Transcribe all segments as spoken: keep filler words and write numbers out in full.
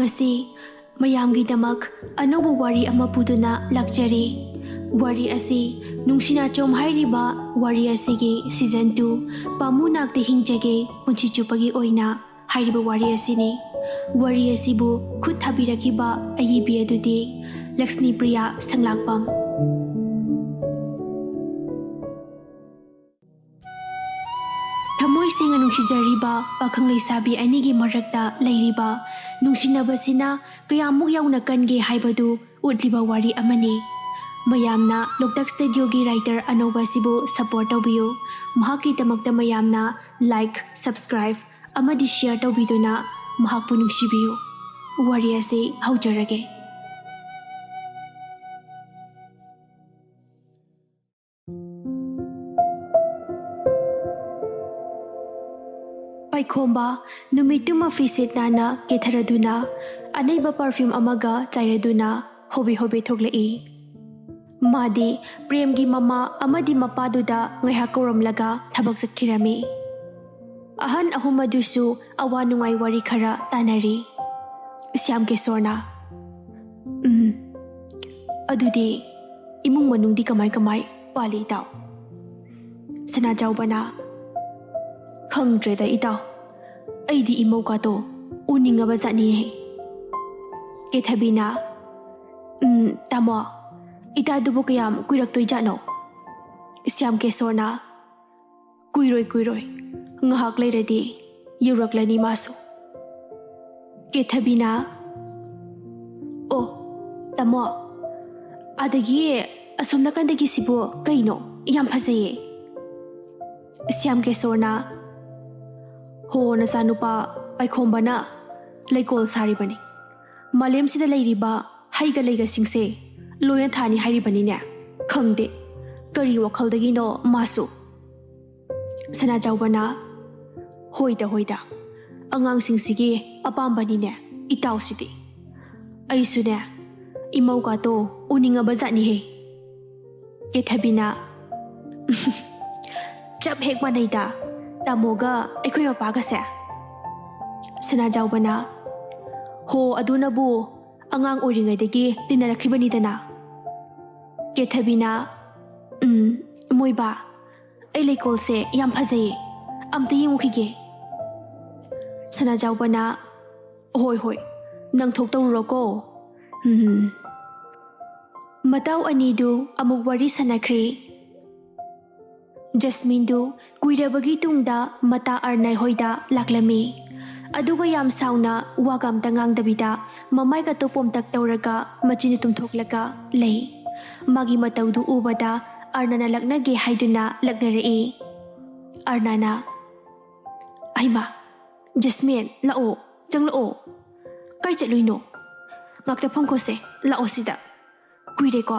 ꯉꯁꯤ ꯃꯌꯥꯝꯒꯤꯗꯃꯛ ꯑꯅꯧꯕ ꯋꯥꯔꯤ ꯑꯃ ꯄꯨꯗꯨꯅ ꯂꯥꯛꯆꯔꯤ꯫ ꯋꯥꯔꯤ ꯑꯁꯤ ꯅꯨꯡꯁꯤꯅꯥꯆꯣꯝ ꯍꯥꯏꯔꯤꯕ ꯋꯥꯔꯤ ꯑꯁꯤꯒꯤ season two, ꯄꯥꯝꯃꯨ ꯅꯥꯛꯇ ꯍꯤꯡꯖꯒꯦ ꯄꯨꯟꯁꯤ ꯆꯨꯞꯄꯒꯤ ꯑꯣꯏꯅ ꯍꯥꯏꯔꯤꯕ ꯋꯥꯔꯤ ꯑꯁꯤꯅꯤ꯫ ꯋꯥꯔꯤ ꯑꯁꯤꯕꯨ ꯈꯨꯠ ꯊꯥꯕꯤꯔꯛꯈꯤꯕ ꯑꯏꯕꯤ ꯑꯗꯨꯗꯤ ꯂꯛꯁꯃꯤ ꯄ꯭ꯔꯤꯌꯥ ꯁꯪꯂꯥꯛꯄꯝ꯫ ꯊꯃꯣꯏ ꯁꯦꯡꯅ ꯅꯨꯡꯁꯤꯖꯔꯤꯕ ꯄꯥꯈꯪ ꯂꯩꯁꯥꯕꯤ ꯑꯅꯤꯒꯤ ꯃꯔꯛꯇ ꯂꯩꯔꯤꯕ ꯅꯨꯡꯁꯤꯅꯕꯁꯤꯅ ꯀꯌꯥꯃꯨꯛ ꯌꯥꯎꯅ ꯀꯟꯒꯦ ꯍꯥꯏꯕꯗꯨ ꯎꯠꯂꯤꯕ ꯋꯥꯔꯤ ꯑꯃꯅꯤ꯫ ꯃꯌꯥꯝꯅ ꯂꯣꯛꯇꯥꯛ ꯁ꯭ꯇꯨꯗꯤꯑꯣꯒꯤ writer ꯑꯅꯧꯕ ꯑꯁꯤꯕꯨ support ꯇꯧꯕꯤꯌꯨ꯫ ꯃꯍꯥꯛꯀꯤꯗꯃꯛꯇ ꯃꯌꯥꯝꯅ like, subscribe ꯑꯃꯗꯤ share ꯇꯧꯕꯤꯗꯨꯅ ꯃꯍꯥꯛꯄꯨ ꯅꯨꯡꯁꯤꯕꯤꯌꯨ꯫ ꯋꯥꯔꯤ ꯑꯁꯤ ꯍꯧꯖꯔꯒꯦ꯫ ꯄꯥꯏꯈꯣꯝꯕ ꯅꯨꯃꯤꯠꯇꯨꯃ ꯐꯤꯁꯦꯠ ꯅꯥꯟꯅ ꯀꯦꯊꯔꯗꯨꯅ, ꯑꯅꯩꯕ perfume ꯑꯃꯒ ꯆꯥꯏꯔꯗꯨꯅ ꯍꯣꯕꯦ ꯍꯣꯕꯦ ꯊꯣꯛꯂꯛꯏ꯫ ꯃꯥꯗꯤ ꯄ꯭ꯔꯦꯝꯒꯤ ꯃꯃꯥ ꯑꯃꯗꯤ ꯃꯄꯥꯗꯨꯗ ꯉꯥꯏꯍꯥꯛ ꯀꯧꯔꯝꯂꯒ ꯊꯕꯛ ꯆꯠꯈꯤꯔꯝꯃꯤ꯫ ꯑꯍꯟ ꯑꯍꯨꯝ ꯑꯗꯨꯁꯨ ꯑꯋꯥ ꯅꯨꯡꯉꯥꯏ ꯋꯥꯔꯤ ꯈꯔ ꯇꯥꯟꯅꯔꯤ꯫ ꯁ꯭ꯌꯥꯝ ꯀꯦꯁꯣꯔꯅ, "ꯎꯝ, ꯑꯗꯨꯗꯤ ꯏꯃꯨꯡ ꯃꯅꯨꯡꯗꯤ ꯀꯃꯥꯏ ꯀꯃꯥꯏ ꯄꯥꯜꯂꯤ, ꯏꯇꯥꯎ?" ꯁꯅꯥꯖꯥꯎꯕꯅ, "ꯈꯪꯗ꯭ꯔꯦꯗ, ꯏꯇꯥꯎ꯫ ꯑꯩꯗꯤ ꯏꯃꯧꯀꯥꯗꯣ ꯎꯅꯤꯡꯉꯕ ꯖꯥꯠꯅꯤꯍꯦ꯫" ꯀꯦꯊꯕꯤꯅ, "ꯎꯝ, ꯇꯥꯃꯣ, ꯏꯇꯥꯗꯨꯕꯨ ꯀꯌꯥꯝ ꯀꯨꯏꯔꯛꯇꯣꯏꯖꯥꯠꯅꯣ?" ꯁ꯭ꯌꯥꯝ ꯀꯦꯁꯣꯔꯅ, "ꯀꯨꯏꯔꯣꯏ, ꯀꯨꯏꯔꯣꯏ꯫ ꯉꯥꯏꯍꯥꯛ ꯂꯩꯔꯗꯤ ꯌꯧꯔꯛꯂꯅꯤ ꯃꯥꯁꯨ꯫" ꯀꯦꯊꯕꯤꯅ, "ꯑꯣ, ꯇꯥꯃꯣ, ꯑꯗꯒꯤ ꯑꯁꯣꯝ ꯅꯥꯀꯟꯗꯒꯤꯁꯤꯕꯨ ꯀꯩꯅꯣ? ꯌꯥꯝ ꯐꯖꯩꯌꯦ꯫" ꯁ꯭ꯌꯥꯝ ꯀꯦꯁꯣꯔꯅ, "ꯍꯣ, ꯅꯆꯥꯅꯨꯄꯥ ꯄꯥꯏꯈꯣꯝꯕꯅ ꯂꯩꯀꯣꯜ ꯁꯥꯔꯤꯕꯅꯤ꯫ ꯃꯥꯂꯦꯝꯁꯤꯗ ꯂꯩꯔꯤꯕ ꯍꯩꯒ ꯂꯩꯒꯁꯤꯡꯁꯦ ꯂꯣꯏꯅ ꯊꯥꯅꯤ ꯍꯥꯏꯔꯤꯕꯅꯤꯅꯦ꯫ ꯈꯪꯗꯦ, ꯀꯔꯤ ꯋꯥꯈꯜꯗꯒꯤꯅꯣ ꯃꯥꯁꯨ꯫" ꯁꯅꯥꯖꯥꯎꯕꯅ, "ꯍꯣꯏꯗ, ꯍꯣꯏꯗ, ꯑꯉꯥꯡꯁꯤꯡꯁꯤꯒꯤ ꯑꯄꯥꯝꯕꯅꯤꯅꯦ ꯏꯇꯥꯎꯁꯤꯗꯤ꯫ ꯑꯩꯁꯨꯅꯦ, ꯏꯃꯧꯀꯥꯗꯣ ꯎꯅꯤꯡꯉꯕ ꯖꯥꯠꯅꯤꯍꯦ꯫" ꯀꯦꯊꯕꯤꯅ, "ꯆꯞ ꯍꯦꯛ ꯃꯥꯟꯅꯩꯗ, ꯇꯥꯃꯣꯒ ꯑꯩꯈꯣꯏ ꯃꯄꯥꯒꯁꯦ꯫" ꯁꯅꯥꯖꯥꯎꯕꯅ, ꯍꯣ, ꯑꯗꯨꯅꯕꯨ ꯑꯉꯥꯡ ꯑꯣꯏꯔꯤꯉꯩꯗꯒꯤ ꯇꯤꯟꯅꯔꯛꯈꯤꯕꯅꯤꯗꯅ꯫ ꯀꯦꯊꯕꯤꯅ, "ꯎꯝ, ꯃꯣꯏꯕꯥ, ꯑꯩ ꯂꯩꯀꯣꯜꯁꯦ ꯌꯥꯝ ꯐꯖꯩꯌꯦ, ꯑꯝꯇ ꯌꯦꯡꯉꯨꯈꯤꯒꯦ꯫" ꯁꯅꯥꯖꯥꯎꯕꯅ, "ꯍꯣꯏ, ꯍꯣꯏ, ꯅꯪ ꯊꯣꯛꯇꯧꯔꯨꯔꯣꯀꯣ꯫" ꯎꯝ꯫ ꯃꯇꯥꯎ ꯑꯅꯤꯗꯨ ꯑꯃꯨꯛ ꯋꯥꯔꯤ ꯁꯥꯟꯅꯈ꯭ꯔꯦ꯫ ꯖꯁꯃꯤꯟꯗꯨ ꯀꯨꯏꯔꯕꯒꯤ ꯇꯨꯡꯗ ꯃꯇꯥ ꯑꯔꯅꯥꯏ ꯍꯣꯏꯗ ꯂꯥꯛꯂꯝꯃꯤ꯫ ꯑꯗꯨꯒ ꯌꯥꯝ ꯁꯥꯎꯅ ꯋꯥꯒ ꯑꯝꯇ ꯉꯥꯡꯗꯕꯤꯗ ꯃꯃꯥꯏꯒꯇꯣ ꯄꯣꯝꯇꯛ ꯇꯧꯔꯒ ꯃꯆꯤꯟꯗꯨ ꯇꯨꯝꯊꯣꯛꯂꯒ ꯂꯩ꯫ ꯃꯥꯒꯤ ꯃꯇꯧꯗꯨ ꯎꯕꯗ ꯑꯔꯅꯥꯅ ꯂꯛꯅꯒꯦ ꯍꯥꯏꯗꯨꯅ ꯂꯛꯅꯔꯛꯏ꯫ ꯑꯔꯅꯥꯅ, "ꯍꯩꯃꯥ, ꯖꯁꯃꯤꯟ, ꯂꯥꯛꯑꯣ, ꯆꯪꯂꯛꯑꯣ꯫ ꯀꯥꯏ ꯆꯠꯂꯨꯏꯅꯣ? ꯉꯥꯛꯇ ꯐꯝꯈꯣꯁꯦ, ꯂꯥꯛꯑꯣ ꯁꯤꯗ꯫ ꯀꯨꯏꯔꯦꯀꯣ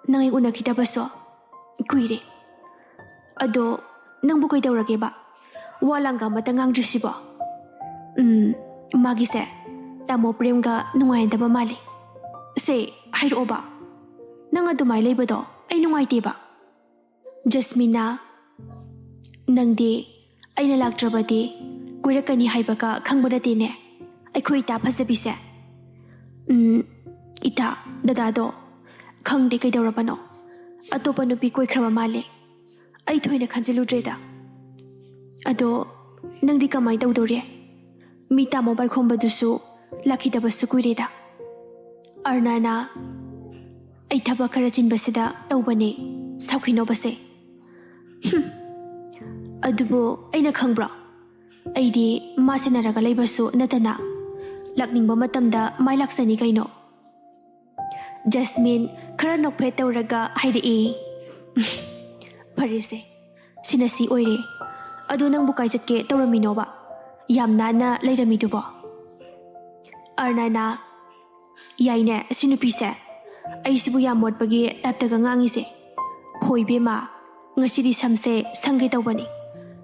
ꯅꯪ ꯑꯩ ꯎꯅꯈꯤꯗꯕꯁꯨ? ꯀꯨꯏꯔꯦ꯫ ꯑꯗꯣ ꯅꯪꯕꯨ ꯀꯩꯗꯧꯔꯒꯦꯕ? ꯋꯥ ꯂꯥꯡꯒ ꯑꯃꯇ ꯉꯥꯡꯗ꯭ꯔꯤꯁꯤꯕꯣ?" "ꯎꯝ, ꯃꯥꯒꯤꯁꯦ ꯇꯥꯃꯣ ꯄ꯭ꯔꯦꯝꯒ ꯅꯨꯡꯉꯥꯏꯅꯗꯕ ꯃꯥꯜꯂꯤ꯫ ꯁꯦ, ꯍꯥꯏꯔꯛꯑꯣꯕ꯫ ꯅꯪ ꯑꯗꯨꯃꯥꯏꯅ ꯂꯩꯕꯗꯣ ꯑꯩ ꯅꯨꯡꯉꯥꯏꯇꯦꯕ꯫" ꯖꯁꯃꯤꯅꯥ, "ꯅꯪꯗꯤ ꯑꯩꯅ ꯂꯥꯛꯇ꯭ꯔꯕꯗꯤ ꯀꯣꯏꯔꯛꯀꯅꯤ ꯍꯥꯏꯕꯒ ꯈꯪꯕ ꯅꯠꯇꯦꯅꯦ, ꯑꯩꯈꯣꯏ ꯏꯇꯥ ꯐꯖꯕꯤꯁꯦ?" "ꯎꯝ, ꯏꯇꯥ, ꯗꯗꯥꯗꯣ ꯈꯪꯗꯦ ꯀꯩꯗꯧꯔꯕꯅꯣ, ꯑꯇꯣꯞꯄ ꯅꯨꯄꯤ ꯀꯣꯏꯈ꯭ꯔꯕ ꯃꯥꯜꯂꯦ꯫ ꯑꯩ ꯊꯣꯏꯅ ꯈꯟꯖꯤꯜꯂꯨꯗ꯭ꯔꯦꯗ꯫ ꯑꯗꯣ ꯅꯪꯗꯤ ꯀꯃꯥꯏ ꯇꯧꯗꯧꯔꯤ? ꯃꯤ ꯇꯥꯃꯣ ꯄꯥꯏꯈꯣꯝꯕꯗꯨꯁꯨ ꯂꯥꯛꯈꯤꯗꯕꯁꯨ ꯀꯨꯏꯔꯦꯗ꯫" ꯑꯔꯅꯥꯅ, "ꯑꯩ ꯊꯕꯛ ꯈꯔ ꯆꯤꯟꯕꯁꯤꯗ ꯇꯧꯕꯅꯦ, ꯁꯥꯎꯈꯤꯅꯣꯕꯁꯦ꯫" "ꯍꯨꯝ, ꯑꯗꯨꯕꯨ ꯑꯩꯅ ꯈꯪꯕ꯭ꯔꯣ? ꯑꯩꯗꯤ ꯃꯥ ꯁꯦꯟꯅꯔꯒ ꯂꯩꯕꯁꯨ ꯅꯠꯇꯅ, ꯂꯥꯛꯅꯤꯡꯕ ꯃꯇꯝꯗ ꯃꯥꯏ ꯂꯥꯛꯆꯅꯤ ꯀꯩꯅꯣ꯫" ꯖꯁꯃꯤꯟ ꯈꯔ ꯅꯣꯛꯐꯦꯠ ꯇꯧꯔꯒ ꯍꯥꯏꯔꯛꯏ, "ꯐꯔꯦꯁꯦ, ꯁꯤꯅ ꯁꯤ ꯑꯣꯏꯔꯦ꯫ ꯑꯗꯣ ꯅꯪꯕꯨ ꯀꯥꯏ ꯆꯠꯀꯦ ꯇꯧꯔꯝꯃꯤꯅꯣꯕ? ꯌꯥꯝ ꯅꯥꯟꯅ ꯂꯩꯔꯝꯃꯤꯗꯨꯕꯣ?" ꯑꯔꯅꯥꯅ, "ꯌꯥꯏꯅꯦ, ꯁꯤ ꯅꯨꯄꯤꯁꯦ꯫ ꯑꯩꯁꯤꯕꯨ ꯌꯥꯝ ꯃꯣꯠꯄꯒꯤ ꯇꯥꯏꯞꯇꯒ ꯉꯥꯡꯉꯤꯁꯦ꯫ ꯍꯣꯏ ꯏꯕꯦꯝꯃ, ꯉꯁꯤꯗꯤ ꯁꯝꯁꯦ ꯁꯪꯒꯦ ꯇꯧꯕꯅꯤ꯫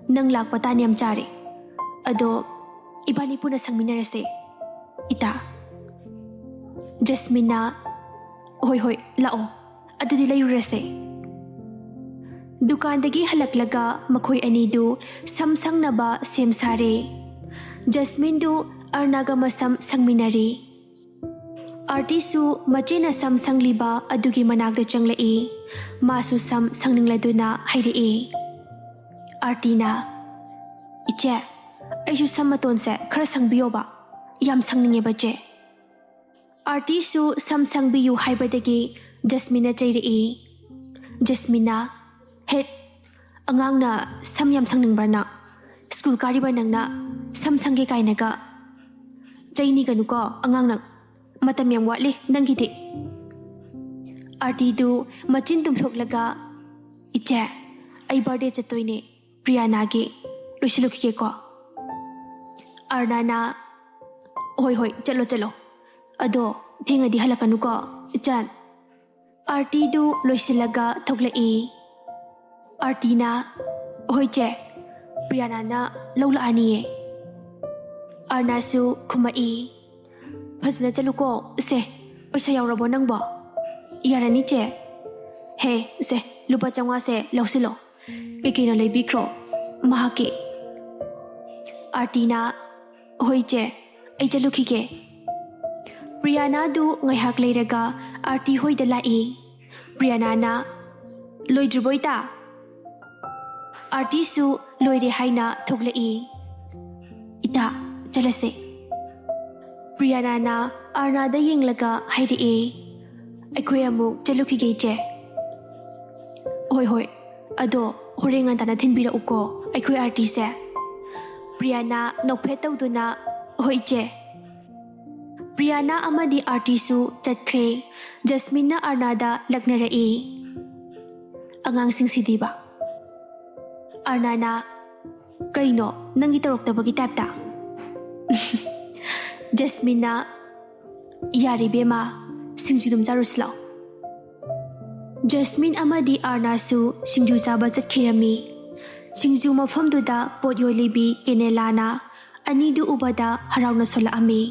ꯅꯪ ꯂꯥꯛꯄ ꯇꯥꯟ ꯌꯥꯝ ꯆꯥꯔꯦ꯫ ꯑꯗꯣ ꯏꯕꯥꯅꯤ ꯄꯨꯟꯅ ꯁꯪꯃꯤꯟꯅꯔꯁꯦ, ꯏꯇꯥ꯫" ꯖꯁꯃꯤꯟꯅ, "ꯍꯣꯏ, ꯍꯣꯏ, ꯂꯥꯛꯑꯣ꯫ ꯑꯗꯨꯗꯤ ꯂꯩꯔꯨꯔꯁꯦ꯫" ꯗꯨꯀꯥꯟꯗꯒꯤ ꯍꯜꯂꯛꯂꯒ ꯃꯈꯣꯏ ꯑꯅꯤꯗꯨ ꯁꯝ ꯁꯪꯅꯕ ꯁꯦꯝ ꯁꯥꯔꯦ꯫ ꯖꯁꯃꯤꯟꯗꯨ ꯑꯔꯅꯥꯒ ꯃꯁꯝ ꯁꯪꯃꯤꯟꯅꯔꯤ꯫ ꯑꯥꯔꯇꯤꯁꯨ ꯃꯆꯦꯅ ꯁꯝ ꯁꯪꯂꯤꯕ ꯑꯗꯨꯒꯤ ꯃꯅꯥꯛꯇ ꯆꯪꯂꯛꯏ꯫ ꯃꯥꯁꯨ ꯁꯝ ꯁꯪꯅꯤꯡꯂꯗꯨꯅ ꯍꯥꯏꯔꯛꯏ꯫ ꯑꯥꯔꯇꯤꯅ, "ꯏꯆꯦ, ꯑꯩꯁꯨ ꯁꯝ ꯃꯇꯣꯟꯁꯦ ꯈꯔ ꯁꯪꯕꯤꯌꯣꯕ, ꯌꯥꯝ ꯁꯪꯅꯤꯡꯉꯦꯕ ꯆꯦ꯫" ꯑꯥꯔꯇꯤꯁꯨ ꯁꯝ ꯁꯪꯕꯤꯌꯨ ꯍꯥꯏꯕꯗꯒꯤ ꯖꯁꯃꯤꯟꯅ ꯆꯩꯔꯛꯏ꯫ ꯖꯁꯃꯤꯟꯅ, "ꯍꯦꯠ, ꯑꯉꯥꯡꯅ ꯁꯝ ꯌꯥꯝ ꯁꯪꯅꯤꯡꯕ꯭ꯔꯅ? ꯁ꯭ꯀꯨꯜ ꯀꯥꯔꯤꯕ ꯅꯪꯅ ꯁꯝ ꯁꯪꯒꯦ ꯀꯥꯏꯅꯒ ꯆꯩꯅꯤꯒꯅꯨꯀꯣ ꯑꯉꯥꯡ ꯅꯪ꯫ ꯃꯇꯝ ꯌꯥꯝ ꯋꯥꯠꯂꯤ ꯅꯪꯒꯤꯗꯤ꯫" ꯑꯥꯔꯇꯤꯗꯨ ꯃꯆꯤꯟ ꯇꯨꯝꯊꯣꯛꯂꯒ, "ꯏꯆꯦ, ꯑꯩ ꯕꯥꯔꯗꯦ ꯆꯠꯇꯣꯏꯅꯦ ꯄ꯭ꯔꯤꯌꯥꯅꯥꯒꯤ, ꯂꯣꯏꯁꯤꯜꯂꯨꯈꯤꯒꯦꯀꯣ꯫" ꯑꯔꯅꯥꯅ, "ꯍꯣꯏ ꯍꯣꯏ, ꯆꯠꯂꯣ ꯆꯠꯂꯣ, ꯑꯗꯣ ꯊꯦꯡꯉꯗꯤ ꯍꯜꯂꯛꯀꯅꯨꯀꯣ ꯏꯆꯟ꯫" ꯑꯥꯔꯇꯤꯗꯨ ꯂꯣꯏꯁꯤꯜꯂꯒ ꯊꯣꯛꯂꯛꯏ꯫ ꯑꯥꯔꯇꯤꯅ, "ꯍꯣꯏ ꯆꯦ, ꯄ꯭ꯔꯤꯌꯥꯅꯥꯅ ꯂꯧ ꯂꯥꯛꯑꯅꯤꯌꯦ꯫" ꯑꯔꯅꯥꯁꯨ ꯈꯨꯝꯃꯛꯏ꯫ "ꯐꯖꯅ ꯆꯠꯂꯨꯀꯣ꯫ ꯁꯦ, ꯄꯩꯁꯥ ꯌꯥꯎꯔꯕꯣ ꯅꯪꯕꯣ?" "ꯌꯥꯔꯅꯤ ꯆꯦ꯫" "ꯍꯦ, ꯁꯦ, ꯂꯨꯄꯥ ꯆꯥꯝꯃꯉꯥꯁꯦ ꯂꯧꯁꯤꯜꯂꯣ꯫ ꯀꯩ ꯀꯩꯅꯣ ꯂꯩꯕꯤꯈ꯭ꯔꯣ ꯃꯍꯥꯛꯀꯤ꯫" ꯑꯥꯔꯇꯤꯅ, "ꯍꯣꯏ ꯆꯦ, ꯑꯩ ꯆꯠꯂꯨꯈꯤꯒꯦ꯫" ꯄ꯭ꯔꯤꯌꯥꯅꯥꯗꯨ ꯉꯥꯏꯍꯥꯛ ꯂꯩꯔꯒ ꯑꯥꯔꯇꯤ ꯍꯣꯏꯗ ꯂꯥꯛꯏ꯫ ꯄ꯭ꯔꯤꯌꯥꯅꯥꯅ, "ꯂꯣꯏꯗ꯭ꯔꯤꯕꯣ ꯏꯇꯥ?" ꯑꯥꯔꯇꯤꯁꯨ ꯂꯣꯏꯔꯦ ꯍꯥꯏꯅ ꯊꯣꯛꯂꯛꯏ꯫ "ꯏꯇꯥ, ꯆꯠꯂꯁꯦ꯫" ꯄ꯭ꯔꯤꯌꯥꯅꯥꯅ ꯑꯔꯅꯥꯗ ꯌꯦꯡꯂꯒ ꯍꯥꯏꯔꯛꯑꯦ, "ꯑꯩꯈꯣꯏ ꯑꯃꯨꯛ ꯆꯠꯂꯨꯈꯤꯒꯦ ꯏꯆꯦ꯫" "ꯍꯣꯏ ꯍꯣꯏ, ꯑꯗꯣ ꯍꯣꯔꯦꯟ ꯉꯟꯇꯥꯅ ꯊꯤꯟꯕꯤꯔꯛꯎꯀꯣ ꯑꯩꯈꯣꯏ ꯑꯥꯔꯇꯤꯁꯦ꯫" ꯄ꯭ꯔꯤꯌꯥꯅꯥ ꯅꯣꯛꯐꯦꯠ ꯇꯧꯗꯨꯅ, "ꯍꯣꯏ ꯏꯆꯦ꯫" ꯄ꯭ꯔꯤꯌꯥꯅꯥ ꯑꯃꯗꯤ ꯑꯥꯔꯇꯤꯁꯨ ꯆꯠꯈ꯭ꯔꯦ꯫ ꯖꯁꯃꯤꯟꯅ ꯑꯔꯅꯥꯗ ꯂꯛꯅꯔꯛꯏ꯫ ꯑꯉꯥꯡꯁꯤꯡꯁꯤꯗꯤꯕ꯫ ꯑꯔꯅꯥꯅ, "ꯀꯩꯅꯣ ꯅꯪꯒꯤ ꯇꯧꯔꯛꯇꯕꯒꯤ ꯇꯥꯏꯞꯇ?" ꯖꯁꯃꯤꯟꯅ, "ꯌꯥꯔꯦ ꯏꯕꯦꯝꯃ, ꯁꯤꯡꯖꯨ ꯑꯗꯨꯝ ꯆꯥꯔꯨꯁꯤ ꯂꯥꯛꯑꯣ꯫" ꯖꯁꯃꯤꯟ ꯑꯃꯗꯤ ꯑꯔꯅꯥꯁꯨ ꯁꯤꯡꯖꯨ ꯆꯥꯕ ꯆꯠꯈꯤꯔꯝꯃꯤ꯫ ꯁꯤꯡꯖꯨ ꯃꯐꯝꯗꯨꯗ ꯄꯣꯠ ꯌꯣꯜꯂꯤꯕꯤ ꯀꯦꯅꯦꯂꯥꯅ ꯑꯅꯤꯗꯨ ꯎꯕꯗ ꯍꯔꯥꯎꯅ ꯁꯣꯜꯂꯛꯑꯝꯃꯤ꯫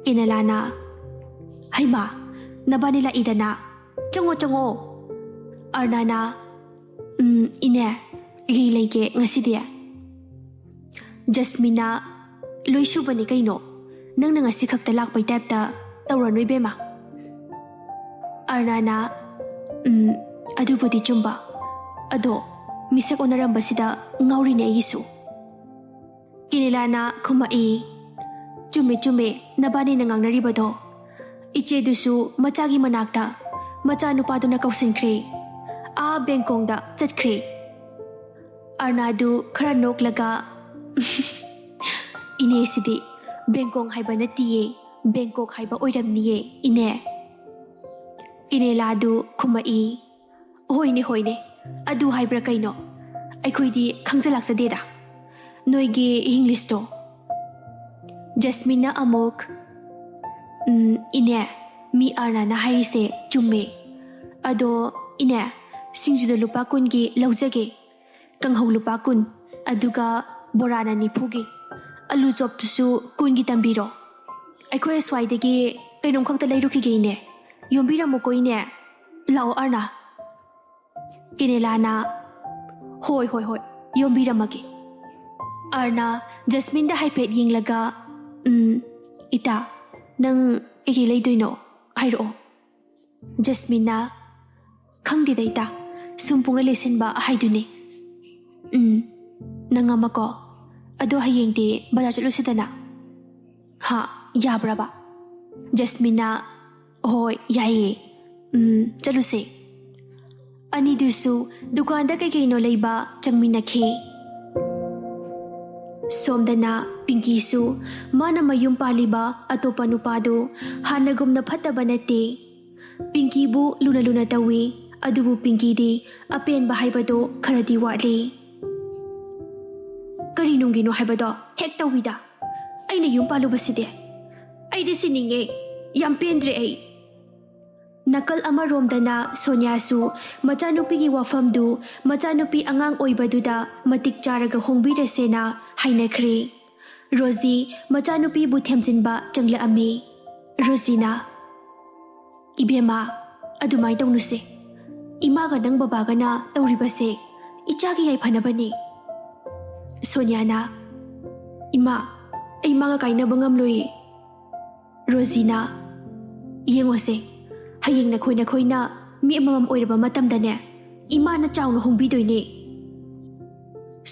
ꯀꯦꯅꯦꯂꯥꯅ, "ꯍꯩꯃꯥ, ꯅꯕꯥꯅꯤ ꯂꯥꯛꯏꯗꯅ? ꯆꯪꯉꯣ, ꯆꯪꯉꯣ꯫" ꯑꯔꯅꯥꯅ, "ꯎꯝ, ꯏꯅꯦ, ꯀꯩ ꯂꯩꯒꯦ ꯉꯁꯤꯗꯤ?" ꯖꯁꯃꯤꯟꯅ, ꯂꯣꯏ ꯁꯨꯕꯅꯤ ꯀꯩꯅꯣ꯫ ꯅꯪꯅ ꯉꯁꯤ ꯈꯛꯇ ꯂꯥꯛꯄꯩ ꯇꯥꯏꯞꯇ ꯇꯧꯔꯅꯨ ꯏꯕꯦꯝꯃ꯫ ꯑꯔꯅꯥꯅ, "ꯎꯝ, ꯑꯗꯨꯕꯨꯗꯤ ꯆꯨꯝꯕ꯫ ꯑꯗꯣ ꯃꯤꯁꯛ ꯑꯣꯟꯅꯔꯝꯕꯁꯤꯗ ꯉꯥꯎꯔꯤꯅꯦ ꯑꯩꯒꯤꯁꯨ"꯫ ꯀꯤꯅꯤꯂꯥꯅ ꯈꯨꯝꯃꯛꯏ, "ꯆꯨꯝꯃꯦ, ꯆꯨꯝꯃꯦ, ꯅꯕꯥꯅꯤꯅ ꯉꯥꯡꯅꯔꯤꯕꯗꯣ꯫ ꯏꯆꯦꯗꯨꯁꯨ ꯃꯆꯥꯒꯤ ꯃꯅꯥꯛꯇ ꯃꯆꯥꯅꯨꯄꯥꯗꯨꯅ ꯀꯧꯁꯤꯟꯈ꯭ꯔꯦ꯫ ꯑꯥ ꯕꯦꯡꯀꯣꯡꯗ ꯆꯠꯈ꯭ꯔꯦ"꯫ ꯑꯔꯅꯥꯗꯨ ꯈꯔ ꯅꯣꯛꯂꯒ, "ꯏꯅꯦꯁꯤꯗꯤ ꯕꯦꯡꯀꯣꯡ ꯍꯥꯏꯕ ꯅꯠꯇꯤꯌꯦ, ꯕꯦꯡꯀꯣꯛ ꯍꯥꯏꯕ ꯑꯣꯏꯔꯝꯅꯤꯌꯦ, ꯏꯅꯦ"꯫ ꯀꯤꯅꯦꯂꯥꯗꯨ ꯈꯨꯝꯃꯛꯏ, "ꯍꯣꯏꯅꯦ, ꯍꯣꯏꯅꯦ, ꯑꯗꯨ ꯍꯥꯏꯕ꯭ꯔꯥ ꯀꯩꯅꯣ? ꯑꯩꯈꯣꯏꯗꯤ ꯈꯪꯖ ꯂꯥꯛꯆꯗꯦꯗ ꯅꯣꯏꯒꯤ ꯏꯪꯂꯤꯁꯇꯣ"꯫ ꯖꯁꯃꯤꯟꯅ ꯑꯃꯨꯛ, "ꯎꯝ, ꯏꯅꯦ, ꯃꯤ ꯑꯔꯅꯥꯅ ꯍꯥꯏꯔꯤꯁꯦ ꯆꯨꯝꯃꯦ꯫ ꯑꯗꯣ ꯏꯅꯦ, ꯁꯤꯡꯖꯨꯗ ꯂꯨꯄꯥ ꯀꯨꯟꯒꯤ ꯂꯧꯖꯒꯦ꯫ ꯀꯥꯡꯍꯧ ꯂꯨꯄꯥ ꯀꯨꯟ, ꯑꯗꯨꯒ ꯕꯣꯔꯥꯅ ꯅꯤꯐꯨꯒꯤ꯫ ꯑꯂꯨ ꯆꯣꯞꯇꯨꯁꯨ ꯀꯨꯟꯒꯤ ꯇꯝꯕꯤꯔꯣ꯫ ꯑꯩꯈꯣꯏ ꯑꯁ꯭ꯋꯥꯏꯗꯒꯤ ꯀꯩꯅꯣꯝ ꯈꯛꯇ ꯂꯩꯔꯨꯈꯤꯒꯦ, ꯏꯅꯦ꯫ ꯌꯣꯝꯕꯤꯔꯝꯃꯨꯀꯣ, ꯏꯅꯦ꯫ ꯂꯥꯛꯑꯣ, ꯑꯔꯅꯥ"꯫ ꯀꯦꯅꯦꯂꯥꯅ, "ꯍꯣꯏ, ꯍꯣꯏ, ꯍꯣꯏ, ꯌꯣꯝꯕꯤꯔꯝꯃꯒꯦ"꯫ ꯑꯔꯅꯥ ꯖꯁꯃꯤꯟꯗ ꯍꯥꯏꯐꯦꯠ ꯌꯦꯡꯂꯒ, "ꯎꯝ, ꯏꯇꯥ, ꯅꯪ ꯀꯩꯀꯩ ꯂꯩꯗꯣꯏꯅꯣ? ꯍꯥꯏꯔꯛꯑꯣ"꯫ ꯖꯁꯃꯤꯟꯅ, "ꯈꯪꯗꯦꯗ ꯏꯇꯥ, ꯁꯨꯝ ꯄꯨꯡꯂꯩ ꯂꯩꯁꯤꯟꯕ ꯍꯥꯏꯗꯨꯅꯤ"꯫ "ꯎꯝ, ꯅꯪ ꯑꯃꯀꯣ꯫ ꯑꯗꯣ ꯍꯌꯦꯡꯗꯤ ꯕꯖꯥꯔ ꯆꯠꯂꯨꯁꯤꯗꯅ"꯫ "ꯍꯥ, ꯌꯥꯕ꯭ꯔꯕ?" ꯖꯁꯃꯤꯟꯅ, "ꯍꯣꯏ, ꯌꯥꯏꯌꯦ꯫ ꯎꯝ, ꯆꯠꯂꯨꯁꯦ"꯫ ꯑꯅꯤꯗꯨꯁꯨ ꯗꯨꯀꯥꯟꯗ ꯀꯩ ꯀꯩꯅꯣ ꯂꯩꯕ ꯆꯪꯃꯤꯟꯅꯈꯤ꯫ ꯁꯣꯝꯗꯅ ꯄꯤꯡꯀꯤꯁꯨ ꯃꯥꯅ ꯃꯌꯨꯝ ꯄꯥꯜꯂꯤꯕ ꯑꯇꯣꯞꯄ ꯅꯨꯄꯥꯗꯨ ꯍꯥꯟꯅꯒꯨꯝꯅ ꯐꯠꯇꯕ ꯅꯠꯇꯦ꯫ ꯄꯤꯡꯀꯤꯕꯨ ꯂꯨꯅ ꯂꯨꯅ ꯇꯧꯏ, ꯑꯗꯨꯕꯨ ꯄꯤꯡꯀꯤꯗꯤ ꯑꯄꯦꯟꯕ ꯍꯥꯏꯕꯗꯣ ꯈꯔꯗꯤ ꯋꯥꯠꯂꯤ꯫ "ꯀꯔꯤ ꯅꯨꯡꯒꯤꯅꯣ ꯍꯥꯏꯕꯗꯣ ꯍꯦꯛ ꯇꯧꯏꯗ꯫ ꯑꯩꯅ ꯌꯨꯝ ꯄꯥꯜꯂꯨꯕꯁꯤꯗꯤ꯫ ꯑꯩꯗꯤ ꯁꯤꯅꯤꯡꯉꯦ꯫ ꯌꯥꯝ ꯄꯦꯟꯗ꯭ꯔꯦ ꯑꯩ"꯫ ꯅꯥꯀꯜ ꯑꯃꯔꯣꯝꯗꯅ ꯁꯣꯅꯤꯌꯥꯁꯨ ꯃꯆꯥꯅꯨꯄꯤꯒꯤ ꯋꯥꯐꯝꯗꯨ ꯃꯆꯥꯅꯨꯄꯤ ꯑꯉꯥꯡ ꯑꯣꯏꯕꯗꯨꯗ ꯃꯇꯤꯛ ꯆꯥꯔꯒ ꯍꯣꯡꯕꯤꯔꯁꯦꯅ ꯍꯥꯏꯅꯈ꯭ꯔꯦ꯫ ꯔꯣꯖꯤ ꯃꯆꯥꯅꯨꯄꯤꯕꯨ ꯊꯦꯝꯖꯤꯟꯕ ꯆꯪꯂꯛꯑꯝꯃꯤ꯫ ꯔꯣꯖꯤꯅ, "ꯏꯕꯦꯝꯃ, ꯑꯗꯨꯃꯥꯏꯅ ꯇꯧꯅꯨꯁꯦ꯫ ꯏꯃꯥꯒ ꯅꯪ ꯕꯕꯥꯒꯅ ꯇꯧꯔꯤꯕꯁꯦ ꯏꯆꯥꯒꯤ ꯌꯥꯏꯐꯅꯕꯅꯤ"꯫ ꯁꯣꯅꯤꯌꯥꯅ, "ꯏꯃꯥ, ꯑꯩ ꯃꯥꯒ ꯀꯥꯏꯅꯕ ꯉꯝꯂꯣꯏꯌꯦ꯫ ꯔꯣꯖꯤꯅ, "ꯌꯦꯡꯉꯣꯁꯦ, ꯍꯌꯦꯡ ꯅꯈꯣꯏ ꯅꯈꯣꯏꯅ ꯃꯤ ꯑꯃꯃꯝ ꯑꯣꯏꯔꯕ ꯃꯇꯝꯗꯅꯦ, ꯏꯃꯥꯅ ꯆꯥꯎꯅ ꯍꯣꯡꯕꯤꯗꯣꯏꯅꯦ"꯫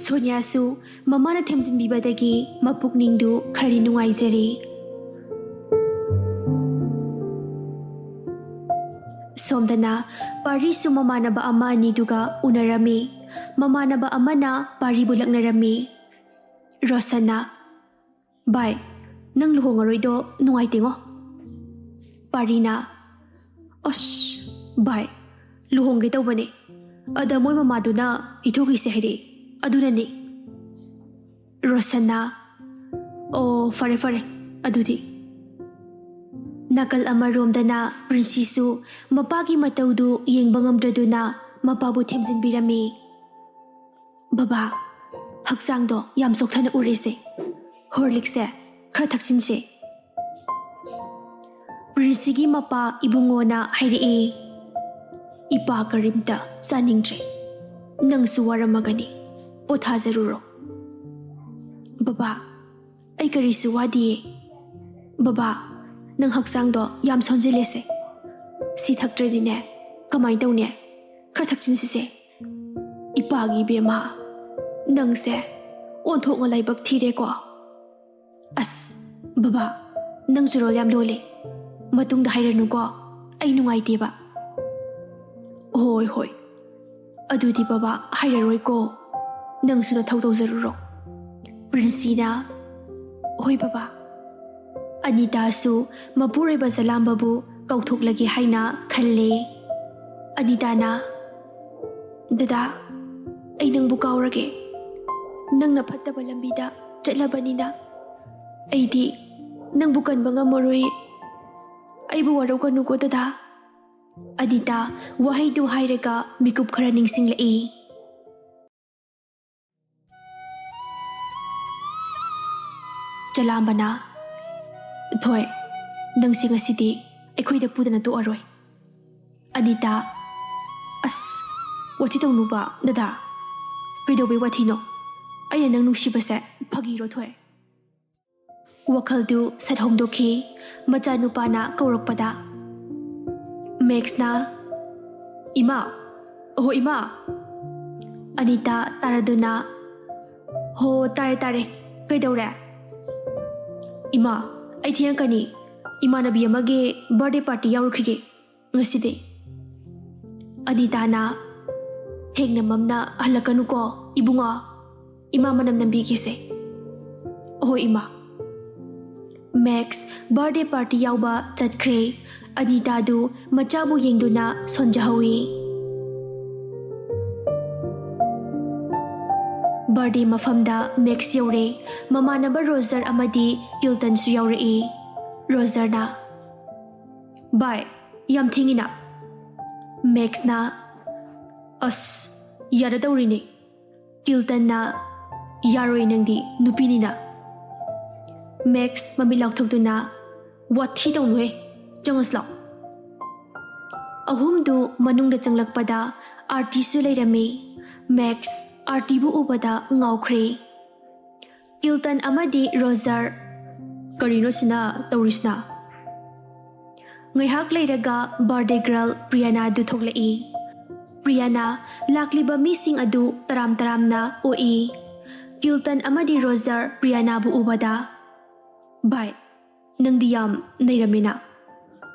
ꯁꯣꯅꯤꯌꯥꯁꯨ ꯃꯃꯥꯅ ꯊꯦꯝꯖꯤꯟꯕꯤꯕꯗꯒꯤ ꯃꯄꯨꯛꯅꯤꯡꯗꯨ ꯈꯔꯗꯤ ꯅꯨꯡꯉꯥꯏꯖꯔꯦ꯫ ꯁꯣꯝꯗꯅ ꯄꯥꯔꯤꯁꯨ ꯃꯃꯥꯟꯅꯕ ꯑꯃ ꯑꯅꯤꯗꯨꯒ ꯎꯅꯔꯝꯃꯤ꯫ ꯃꯃꯥꯟꯅꯕ ꯑꯃꯅ ꯄꯥꯔꯤꯕꯨ ꯂꯛꯅꯔꯝꯃꯤ꯫ ꯔꯣꯁꯟꯅ, "ꯚꯥꯏ, ꯅꯪ ꯂꯨꯍꯣꯡꯉꯔꯣꯏꯗꯣ ꯅꯨꯡꯉꯥꯏꯇꯦꯉꯣ"꯫ ꯄꯥꯔꯤꯅ, "ꯑꯁ, ꯚꯥꯏ, ꯂꯨꯍꯣꯡꯒꯦ ꯇꯧꯕꯅꯦ꯫ ꯑꯗ ꯃꯣꯏ ꯃꯃꯥꯗꯨꯅ ꯏꯊꯣꯛꯈꯤꯁꯦ ꯍꯥꯏꯔꯛꯑꯦ꯫ ꯑꯗꯨꯅꯅꯦ"꯫ ꯔꯣꯁꯟꯅ, "ꯑꯣ, ꯐꯔꯦ, ꯐꯔꯦ, ꯑꯗꯨꯗꯤ"꯫ ꯅꯥꯀꯜ ꯑꯃꯔꯣꯝꯗꯅ ꯄ꯭ꯔꯤꯟꯁꯤꯁꯨ ꯃꯄꯥꯒꯤ ꯃꯇꯧꯗꯨ ꯌꯦꯡꯕ ꯉꯝꯗ꯭ꯔꯗꯨꯅ ꯃꯄꯥꯕꯨ ꯊꯦꯝꯖꯤꯟꯕꯤꯔꯝꯃꯤ꯫ "ꯕꯕꯥ, ꯍꯛꯆꯥꯡꯗꯣ ꯌꯥꯝ ꯆꯣꯛꯊꯅ ꯎꯔꯦꯁꯦ꯫ ꯍꯣꯔꯂꯤꯛꯁꯦ ꯈꯔ ꯊꯛꯆꯤꯟꯁꯦ"꯫ ꯄ꯭ꯔꯤꯟꯁꯤꯒꯤ ꯃꯄꯥ ꯏꯕꯨꯡꯉꯣꯅ ꯍꯥꯏꯔꯛꯏ, "ꯏꯄꯥ ꯀꯔꯤꯝꯇ ꯆꯥꯅꯤꯡꯗ꯭ꯔꯦ꯫ ꯅꯪꯁꯨ ꯋꯥꯔꯝꯃꯒꯅꯤ꯫ ꯄꯣꯊꯥꯖꯔꯨꯔꯣ"꯫ "ꯕꯕꯥ, ꯑꯩ ꯀꯔꯤꯁꯨ ꯋꯥꯗꯤꯌꯦ꯫ ꯕꯕꯥ, ꯅꯪ ꯍꯛꯆꯥꯡꯗꯣ ꯌꯥꯝ ꯁꯣꯟꯖꯤꯜꯂꯦꯁꯦ꯫ ꯁꯤ ꯊꯛꯇ꯭ꯔꯗꯤꯅꯦ, ꯀꯃꯥꯏ ꯇꯧꯅꯤ? ꯈꯔ ꯊꯛꯆꯤꯟꯁꯤꯁꯦ"꯫ "ꯏꯄꯥꯒꯤ ꯏꯕꯦꯝꯃ, ꯅꯪꯁꯦ ꯑꯣꯟꯊꯣꯛꯅ ꯂꯥꯏꯕꯛ ꯊꯤꯔꯦꯀꯣ"꯫ "ꯑꯁ, ꯕꯕꯥ, ꯅꯪꯁꯨ ꯔꯣꯜ ꯌꯥꯝ ꯂꯣꯜꯂꯦ꯫ ꯃꯇꯨꯡꯗ ꯍꯥꯏꯔꯅꯨꯀꯣ, ꯑꯩ ꯅꯨꯡꯉꯥꯏꯇꯦꯕ"꯫ "ꯍꯣꯏ, ꯍꯣꯏ, ꯑꯗꯨꯗꯤ ꯕꯕꯥ ꯍꯥꯏꯔꯔꯣꯏꯀꯣ, ꯅꯪꯁꯨ ꯅꯊꯧ ꯇꯧꯖꯔꯨꯔꯣ"꯫ ꯄ꯭ꯔꯤꯟꯁꯤꯅ, "ꯍꯣꯏ ꯕꯕꯥ"꯫ ꯑꯅꯤꯇꯥꯁꯨ ꯃꯄꯨꯔꯣꯏꯕ ꯖꯂꯥꯝꯕꯕꯨ ꯀꯧꯊꯣꯛꯂꯒꯦ ꯍꯥꯏꯅ ꯈꯜꯂꯦ꯫ ꯑꯅꯤꯇꯥꯅ, "ꯗꯗꯥ, ꯑꯩ ꯅꯪꯕꯨ ꯀꯥꯎꯔꯒꯦ꯫ ꯅꯪꯅ ꯐꯠꯇꯕ ꯂꯝꯕꯤꯗ ꯆꯠꯂꯕꯅꯤꯅ ꯑꯩꯗꯤ ꯅꯪꯕꯨ ꯀꯟꯕ ꯉꯝꯃꯔꯣꯏ꯫ ꯑꯩꯕꯨ ꯋꯥꯔꯧꯒꯅꯨꯀꯣ ꯗꯗꯥ"꯫ ꯑꯅꯤꯇꯥ ꯋꯥꯍꯩꯗꯨ ꯍꯥꯏꯔꯒ ꯃꯤꯀꯨꯞ ꯈꯔ ꯅꯤꯡꯁꯤꯡꯂꯛꯏ꯫ ꯆꯂꯥꯝꯕꯅ, "ꯊꯣꯏ, ꯅꯪꯁꯦ ꯉꯁꯤꯗꯤ ꯑꯩꯈꯣꯏꯗ ꯄꯨꯗꯅ ꯇꯣꯛꯑꯔꯣꯏ"꯫ ꯑꯅꯤꯇꯥ, "ꯑꯁ, ꯋꯥꯊꯤ ꯇꯧꯅꯨꯕ ꯗꯗꯥ꯫ ꯀꯩꯗꯧꯕꯩ ꯋꯥꯊꯤꯅꯣ? ꯑꯩꯅ ꯅꯪ ꯅꯨꯡꯁꯤꯕꯁꯦ ꯐꯥꯒꯤꯔꯣ ꯊꯣꯏ?" ꯋꯥꯈꯜꯗꯨ ꯁꯠ ꯍꯣꯡꯗꯣꯛꯈꯤ꯫ ꯃꯆꯥꯅꯨꯄꯥꯅ ꯀꯧꯔꯛꯄꯗ ꯃꯦꯛꯁꯅ, "ꯏꯃꯥ, ꯑꯍꯣ ꯏꯃꯥ!" ꯑꯅꯤꯇꯥ ꯇꯥꯔꯗꯨꯅ, "ꯍꯣ, ꯇꯥꯔꯦ, ꯇꯥꯔꯦ꯫ ꯀꯩꯗꯧꯔꯦ?" "ꯏꯃꯥ, ꯑꯩ ꯊꯦꯡꯉꯛꯀꯅꯤ꯫ ꯏꯃꯥꯟꯅꯕꯤ ꯑꯃꯒꯤ ꯕꯥꯔꯗꯦ ꯄꯥꯔꯇꯤ ꯌꯥꯎꯔꯨꯈꯤꯒꯦ ꯉꯁꯤꯗꯤ꯫" ꯑꯅꯤꯇꯥꯅ, "ꯊꯦꯡꯅ ꯃꯝꯅ ꯍꯜꯂꯛꯀꯅꯨꯀꯣ ꯏꯕꯨꯡꯉꯣ꯫ ꯏꯃꯥ ꯃꯅꯝ ꯅꯝꯕꯤꯒꯦꯁꯦ꯫" "ꯑꯍꯣꯏ ꯏꯃꯥ꯫" ꯃꯦꯛꯁ ꯕꯥꯔꯗꯦ ꯄꯥꯔꯇꯤ ꯌꯥꯎꯕ ꯆꯠꯈ꯭ꯔꯦ꯫ ꯑꯅꯤꯇꯥꯗꯨ ꯃꯆꯥꯕꯨ ꯌꯦꯡꯗꯨꯅ ꯁꯣꯟꯖꯍꯧꯏ꯫ ꯕꯥꯔꯗꯦ ꯃꯐꯝꯗ ꯃꯦꯛꯁ ꯌꯧꯔꯦ꯫ ꯃꯃꯥꯟꯅꯕ ꯔꯣꯖꯔ ꯑꯃꯗꯤ ꯀꯤꯜꯇꯟꯁꯨ ꯌꯥꯎꯔꯛꯏ꯫ ꯔꯣꯖꯔꯅ, "ꯚꯥꯏ, ꯌꯥꯝ ꯊꯦꯡꯉꯤꯅ꯫" ꯃꯦꯛꯁꯅ, "ꯑꯁ, ꯌꯥꯗ ꯇꯧꯔꯤꯅꯦ꯫" ꯀꯤꯜꯇꯟꯅ, "ꯌꯥꯔꯣꯏ, ꯅꯪꯗꯤ ꯅꯨꯄꯤꯅꯤꯅ꯫" ꯃꯦꯛꯁ ꯃꯃꯤꯠ ꯂꯥꯎꯊꯣꯛꯇꯨꯅ, "ꯋꯥꯊꯤ ꯇꯧꯅꯨꯍꯦ, ꯆꯪꯉꯁꯤ ꯂꯥꯎ꯫" ꯑꯍꯨꯝꯗꯨ ꯃꯅꯨꯡꯗ ꯆꯪꯂꯛꯄꯗ ꯑꯥꯔꯇꯤꯁꯨ ꯂꯩꯔꯝꯃꯤ꯫ ꯃꯦꯛꯁ ꯑꯥꯔꯇꯤꯕꯨ ꯎꯕꯗ ꯉꯥꯎꯈ꯭ꯔꯦ꯫ ꯀꯤꯜꯇꯟ ꯑꯃꯗꯤ ꯔꯣꯖꯔ, "ꯀꯔꯤꯅꯣ ꯁꯤꯅ ꯇꯧꯔꯤꯁꯤꯅ?" ꯉꯥꯏꯍꯥꯛ ꯂꯩꯔꯒ ꯕꯥꯔꯗꯦ ꯒꯔꯜ ꯄ꯭ꯔꯤꯌꯥꯅꯥꯗꯨ ꯊꯣꯛꯂꯛꯏ꯫ ꯄ꯭ꯔꯤꯌꯥꯅꯥ ꯂꯥꯛꯂꯤꯕ ꯃꯤꯁꯤꯡ ꯑꯗꯨ ꯇꯔꯥꯝ ꯇꯔꯥꯝꯅ ꯑꯣꯛꯏ꯫ ꯀꯤꯜꯇꯟ ꯑꯃꯗꯤ ꯔꯣꯖꯔ ꯄ꯭ꯔꯤꯌꯥꯅꯥꯕꯨ ꯎꯕꯗ, "ꯚꯥꯏ, ꯅꯪꯗꯤ ꯌꯥꯝ ꯅꯩꯔꯝꯃꯤꯅ꯫"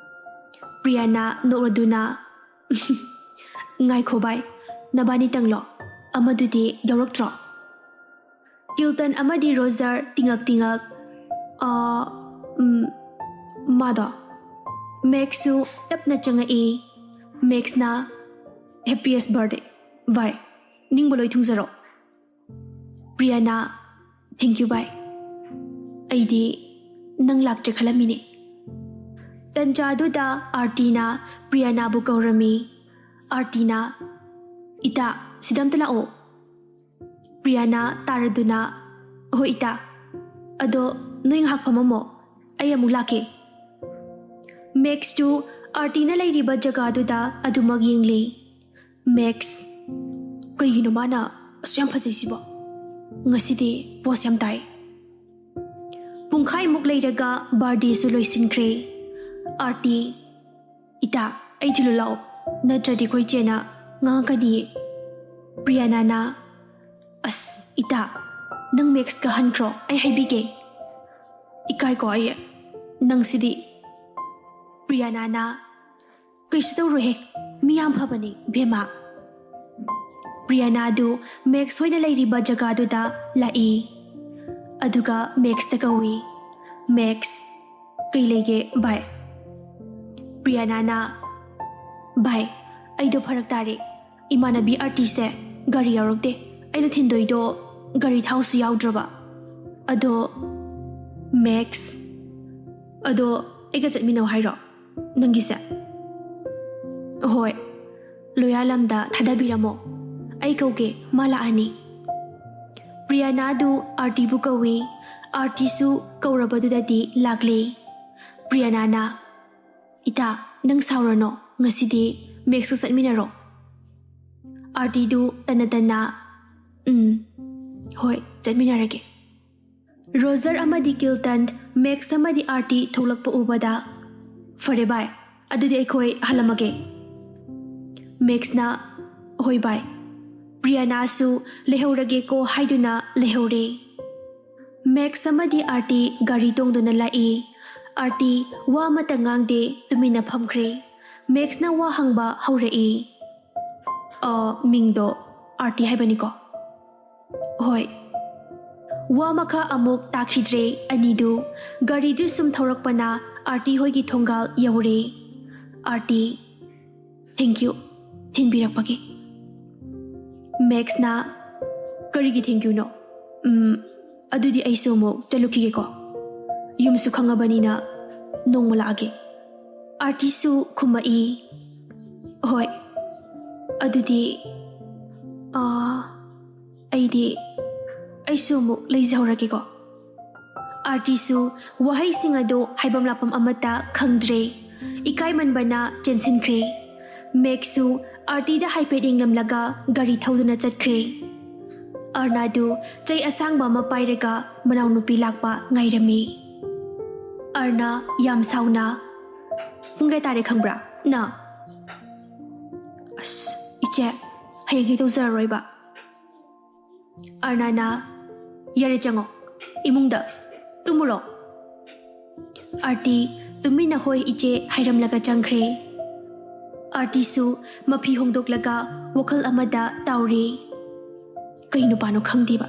ꯄ꯭ꯔꯤꯌꯥꯅꯥ ꯅꯣꯛꯂꯗꯨꯅ, "ꯉꯥꯏꯈꯣ ꯚꯥꯏ, ꯅꯕꯥꯅꯤꯇꯪꯂꯣ? ꯑꯃꯗꯨꯗꯤ ꯌꯥꯎꯔꯛꯇ꯭ꯔꯣ?" ꯀꯤꯜꯇꯟ ꯑꯃꯗꯤ ꯔꯣꯖꯔ ꯇꯤꯉꯛ ꯇꯤꯉꯛ, "ꯑ, ꯎꯝ, ꯃꯥꯗꯣ꯫" ꯃꯦꯛꯁꯁꯨ ꯇꯞꯅ ꯆꯪꯉꯛꯏ꯫ ꯃꯦꯛꯁꯅ, "Happiest birthday, ꯚꯥꯏ꯫ ꯅꯤꯡꯕ ꯂꯣꯏ ꯊꯨꯡꯖꯔꯣ꯫" ꯄ꯭ꯔꯤꯌꯥꯅꯥ, "Thank you, ꯚꯥꯏ꯫ ꯑꯩꯗꯤ ꯅꯪ ꯂꯥꯛꯇ꯭ꯔꯦ ꯈꯜꯂꯝꯃꯤꯅꯦ꯫" ꯇꯟꯖꯥꯗꯨꯗ ꯑꯥꯔꯇꯤꯅ ꯄ꯭ꯔꯤꯌꯥꯅꯥꯕꯨ ꯀꯧꯔꯝꯃꯤ꯫ ꯑꯥꯔꯇꯤꯅ, "ꯏꯇꯥ, ꯁꯤꯗ ꯑꯝꯇ ꯂꯥꯛꯑꯣ꯫" ꯄ꯭ꯔꯤꯌꯥꯅꯥ ꯇꯥꯔꯗꯨꯅ, "ꯍꯣꯏ ꯏꯇꯥ, ꯑꯗꯣ ꯅꯣꯏ ꯉꯥꯏꯍꯥꯛ ꯐꯝꯃꯝꯃꯣ, ꯑꯩ ꯑꯃꯨꯛ ꯂꯥꯛꯀꯦ꯫" ꯃꯦꯛꯁꯇꯨ ꯑꯥꯔꯇꯤꯅ ꯂꯩꯔꯤꯕ ꯖꯒꯥꯗꯨꯗ ꯑꯗꯨꯃꯛ ꯌꯦꯡꯂꯤ꯫ ꯃꯦꯛꯁ, "ꯀꯩꯒꯤꯅꯣ ꯃꯥꯅ ꯑꯁꯨꯛ ꯌꯥꯝ ꯐꯖꯩꯁꯤꯕꯣ? ꯉꯁꯤꯗꯤ ꯄꯣꯁ ꯌꯥꯝ ꯇꯥꯏ꯫" ꯄꯨꯡꯈꯥꯏꯃꯨꯛ ꯂꯩꯔꯒ ꯕꯥꯔꯗꯦꯁꯨ ꯂꯣꯏꯁꯤꯟꯈ꯭ꯔꯦ꯫ ꯑꯥꯔꯇꯤ, "ꯏꯇꯥ, ꯑꯩ ꯊꯤꯜꯂꯨ ꯂꯥꯛꯑꯣ, ꯅꯠꯇ꯭ꯔꯗꯤ ꯑꯩꯈꯣꯏ ꯆꯦꯅ ꯉꯥꯡꯉꯛꯀꯅꯤꯌꯦ꯫" ꯄ꯭ꯔꯤꯌꯥꯅꯥꯅ, "ꯑꯁ ꯏꯇꯥ, ꯅꯪ ꯃꯦꯛꯁꯀ ꯍꯟꯈ꯭ꯔꯣ, ꯑꯩ ꯍꯥꯏꯕꯤꯒꯦ꯫" "ꯏꯀꯥꯏꯀꯣ ꯑꯩ, ꯅꯪꯁꯤꯗꯤ꯫" ꯄ꯭ꯔꯤꯌꯥꯅꯥꯅ, "ꯀꯩꯁꯨ ꯇꯧꯔꯣꯏꯍꯦ, ꯃꯤ ꯌꯥꯝ ꯐꯕꯅꯦ ꯏꯕꯦꯝꯃ꯫" ꯄ꯭ꯔꯤꯌꯥꯅꯥꯗꯨ ꯃꯦꯛꯁ ꯍꯣꯏꯅ ꯂꯩꯔꯤꯕ ꯖꯒꯥꯗꯨꯗ ꯂꯥꯛꯏ꯫ ꯑꯗꯨꯒ ꯃꯦꯛꯁꯇ ꯀꯧꯏ, "ꯃꯦꯛꯁ, ꯀꯩ ꯂꯩꯒꯦ ꯚꯥꯏ?" ꯄ꯭ꯔꯤꯌꯥꯅꯥꯅ, "ꯚꯥꯏ, ꯑꯩꯗꯣ ꯐꯔꯛ ꯇꯥꯔꯦ꯫ ꯏꯃꯥꯟꯅꯕꯤ ꯑꯥꯔꯇꯤꯁꯦ ꯒꯥꯔꯤ ꯌꯥꯎꯔꯛꯇꯦ꯫ ꯑꯩꯅ ꯊꯤꯟꯗꯣꯏꯗꯣ ꯒꯥꯔꯤ ꯊꯥꯎꯁꯨ ꯌꯥꯎꯗ꯭ꯔꯕ꯫ ꯑꯗꯣ ꯃꯦꯛꯁ, ꯑꯗꯣ ꯑꯩꯒ ꯆꯠꯃꯤꯟꯅꯧ ꯍꯥꯏꯔꯣ ꯅꯪꯒꯤꯁꯦ?" "ꯍꯣꯏ, ꯂꯣꯌꯥꯂꯝꯗ ꯊꯥꯗꯕꯤꯔꯝꯃꯣ꯫ ꯑꯩ ꯀꯧꯒꯦ, ꯃꯥ ꯂꯥꯛꯑꯅꯤ꯫" ꯄ꯭ꯔꯤꯌꯥꯅꯥꯗꯨ ꯑꯥꯔꯇꯤꯕꯨ ꯀꯧꯏ꯫ ꯑꯥꯔꯇꯤꯁꯨ ꯀꯧꯔꯕꯗꯨꯗꯗꯤ ꯂꯥꯛꯂꯦ꯫ ꯄ꯭ꯔꯤꯌꯥꯅꯥꯅ, "ꯏꯇꯥ, ꯅꯪ ꯁꯥꯎꯔꯅꯣ, ꯉꯁꯤꯗꯤ ꯃꯦꯛꯁꯀ ꯆꯠꯃꯤꯟꯅꯔꯣ꯫" ꯑꯥꯔꯇꯤꯗꯨ ꯇꯟꯅ ꯇꯟꯅ, "ꯎꯝ, ꯍꯣꯏ, ꯆꯠꯃꯤꯟꯅꯔꯒꯦ꯫" ꯔꯣꯖꯔ ꯑꯃꯗꯤ ꯀꯤꯜꯇꯟ, ꯃꯦꯛꯁ ꯑꯃꯗꯤ ꯑꯥꯔꯇꯤ ꯊꯣꯛꯂꯛꯄ ꯎꯕꯗ, "ꯐꯔꯦ ꯚꯥꯏ, ꯑꯗꯨꯗꯤ ꯑꯩꯈꯣꯏ ꯍꯜꯂꯝꯃꯒꯦ꯫" ꯃꯦꯛꯁꯅ, "ꯍꯣꯏ ꯚꯥꯏ꯫" ꯄ꯭ꯔꯤꯌꯥꯅꯥꯁꯨ "ꯂꯩꯍꯧꯔꯒꯦꯀꯣ" ꯍꯥꯏꯗꯨꯅ ꯂꯩꯍꯧꯔꯦ꯫ ꯃꯦꯛꯁ ꯑꯃꯗꯤ ꯑꯥꯔꯇꯤ ꯒꯥꯔꯤ ꯇꯣꯡꯗꯨꯅ ꯂꯥꯛꯏ꯫ ꯑꯥꯔꯇꯤ ꯋꯥ ꯑꯃꯠꯇ ꯉꯥꯡꯗꯦ, ꯇꯨꯃꯤꯟꯅ ꯐꯝꯈ꯭ꯔꯦ꯫ ꯃꯦꯛꯁꯅ ꯋꯥ ꯍꯪꯕ ꯍꯧꯔꯛꯏ꯫ "ꯑ, ꯃꯤꯡꯗꯣ ꯑꯥꯔꯇꯤ ꯍꯥꯏꯕꯅꯤꯀꯣ?" "ꯍꯣꯏ꯫" ꯋꯥ ꯃꯈꯥ ꯑꯃꯨꯛ ꯇꯥꯈꯤꯗ꯭ꯔꯦ ꯑꯅꯤꯗꯨ꯫ ꯒꯥꯔꯤꯗꯨ ꯁꯨꯝ ꯊꯧꯔꯛꯄꯅ ꯑꯥꯔꯇꯤ ꯍꯣꯏꯒꯤ ꯊꯣꯡꯒꯥꯜ ꯌꯧꯔꯦ꯫ Aarti, "Thank you, ꯊꯤꯟꯕꯤꯔꯛꯄꯒꯤ꯫" ꯃꯦꯛꯁꯅ, "ꯀꯔꯤꯒꯤ thank youꯅꯣ? ꯎꯝ, ꯑꯗꯨꯗꯤ ꯑꯩꯁꯨ ꯑꯃꯨꯛ ꯆꯠꯂꯨꯈꯤꯒꯦꯀꯣ꯫ ꯌꯨꯝꯁꯨ ꯈꯪꯉꯕꯅꯤꯅ ꯅꯣꯡꯃ ꯂꯥꯛꯑꯒꯦ꯫" ꯑꯥꯔꯇꯤꯁꯨ ꯈꯨꯝꯃꯛꯏ, "ꯍꯣꯏ, ꯑꯗꯨꯗꯤ, ꯑꯥ, ꯑꯩꯗꯤ, ꯑꯩꯁꯨ ꯑꯃꯨꯛ ꯂꯩꯖꯍꯧꯔꯒꯦꯀꯣ꯫" ꯑꯥꯔꯇꯤꯁꯨ ꯋꯥꯍꯩꯁꯤꯡ ꯑꯗꯨ ꯍꯥꯏꯐꯝ ꯂꯥꯛꯐꯝ ꯑꯃꯠꯇ ꯈꯪꯗ꯭ꯔꯦ꯫ ꯏꯀꯥꯏꯃꯟꯕꯅ ꯆꯦꯟꯁꯤꯟꯈ꯭ꯔꯦ꯫ ꯃꯦꯛꯁꯁꯨ ꯑꯥꯔꯇꯤꯗ ꯍꯥꯏꯐꯦꯠ ꯌꯦꯡꯂꯝꯂꯒ ꯒꯥꯔꯤ ꯊꯧꯗꯨꯅ ꯆꯠꯈ꯭ꯔꯦ꯫ ꯑꯔꯅꯥꯗꯨ ꯆꯩ ꯑꯁꯥꯡꯕ ꯑꯃ ꯄꯥꯏꯔꯒ ꯃꯅꯥꯎꯅꯨꯄꯤ ꯂꯥꯛꯄ ꯉꯥꯏꯔꯝꯃꯤ꯫ ꯑꯔꯅꯥ ꯌꯥꯝ ꯁꯥꯎꯅ, "ꯄꯨꯡ ꯀꯌꯥ ꯇꯥꯔꯦ ꯈꯪꯕ꯭ꯔꯥ ꯅꯪ?" "ꯑꯁ, ꯏꯆꯦ, ꯍꯌꯦꯡ ꯍꯦꯛ ꯇꯧꯖꯔꯔꯣꯏꯕ꯫" ꯑꯔꯅꯥꯅ, "ꯌꯥꯔꯦ, ꯆꯪꯉꯣ ꯏꯃꯨꯡꯗ, ꯇꯨꯝꯃꯨꯔꯣ꯫" ꯑꯥꯔꯇꯤ ꯇꯨꯃꯤꯟꯅ "ꯍꯣꯏ ꯏꯆꯦ" ꯍꯥꯏꯔꯝꯂꯒ ꯆꯪꯈ꯭ꯔꯦ꯫ ꯑꯥꯔꯇꯤꯁꯨ ꯃꯐꯤ ꯍꯣꯡꯗꯣꯛꯂꯒ ꯋꯥꯈꯜ ꯑꯃꯗ ꯇꯥꯎꯔꯤ꯫ "ꯀꯩ ꯅꯨꯄꯥꯅꯣ ꯈꯪꯗꯦꯕ,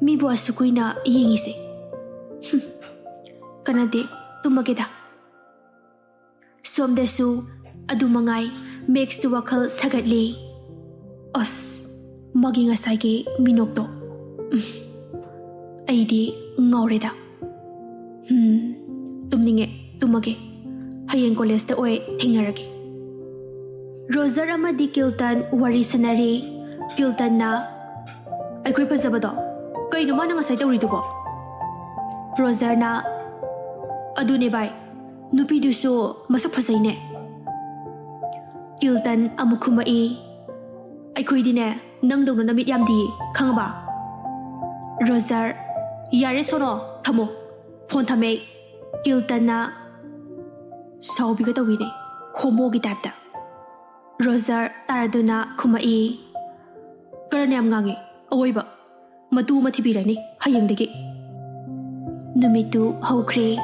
ꯃꯤꯕꯨ ꯑꯁꯨꯛ ꯀꯨꯏꯅ ꯌꯦꯡꯉꯤꯁꯦ? ꯍꯨꯝ, ꯀꯥꯟꯅꯗꯦ, ꯇꯨꯝꯃꯒꯦꯗ꯫" ꯁꯣꯝꯗꯁꯨ ꯑꯗꯨ ꯃꯉꯥꯏ, ꯃꯦꯛꯁꯇꯨ ꯋꯥꯈꯜ ꯁꯥꯒꯠꯂꯤ꯫ ꯑꯁ, ꯃꯥꯒꯤ ꯉꯁꯥꯏꯒꯤ ꯃꯤꯅꯣꯛꯇꯣ, ꯎꯝ, ꯑꯩꯗꯤ ꯉꯥꯎꯔꯦꯗ꯫ ꯎꯝ, ꯇꯨꯝꯅꯤꯡꯉꯦ, ꯇꯨꯝꯃꯒꯦ꯫ ꯍꯌꯦꯡ ꯀꯣꯂꯦꯖꯇ ꯑꯣꯏ ꯊꯦꯡꯅꯔꯒꯦ꯫ ꯔꯣꯖꯔ ꯑꯃꯗꯤ ꯀꯤꯜꯇꯟ ꯋꯥꯔꯤ ꯁꯥꯟꯅꯔꯤ꯫ ꯀꯤꯜꯇꯟꯅ, "ꯑꯩꯈꯣꯏ ꯐꯖꯕꯗꯣ, ꯀꯩꯅꯣ ꯃꯥꯅ ꯉꯁꯥꯏ ꯇꯧꯔꯤꯗꯨꯕꯣ?" ꯔꯣꯖꯔꯅ, "ꯑꯗꯨꯅꯦ ꯚꯥꯏ, ꯅꯨꯄꯤꯗꯨꯁꯨ ꯃꯁꯛ ꯐꯖꯩꯅꯦ꯫" ꯀꯤꯜꯇꯟ ꯑꯃꯨꯛ ꯈꯨꯝꯃꯛꯏ, "ꯑꯩꯈꯣꯏꯗꯤꯅꯦ, ꯅꯪꯗꯧꯅ ꯅꯃꯤꯠ ꯌꯥꯝꯗꯤꯌꯦ, ꯈꯪꯉꯕ?" ꯔꯣꯖꯔ, "ꯌꯥꯔꯦ ꯁꯣꯅꯣ, ꯊꯝꯃꯣ꯫ ꯐꯣꯟ ꯊꯝꯃꯦ ꯑꯩ꯫" ꯀꯤꯜꯇꯟꯅ ꯁꯥꯎꯕꯤꯒ ꯇꯧꯏꯅꯦ, ꯍꯣꯃꯣꯒꯤ ꯇꯥꯏꯞꯇ꯫ ꯔꯣꯖꯔ ꯇꯥꯔꯗꯨꯅ ꯈꯨꯝꯃꯛꯏ, "ꯀꯔꯟ ꯌꯥꯝ ꯉꯥꯡꯉꯦ, ꯑꯋꯣꯏꯕ꯫ ꯃꯇꯨ ꯑꯃ ꯊꯤꯕꯤꯔꯅꯤ ꯍꯌꯦꯡꯗꯒꯤ꯫" ꯅꯨꯃꯤꯠꯇꯨ ꯍꯧꯈ꯭ꯔꯦ꯫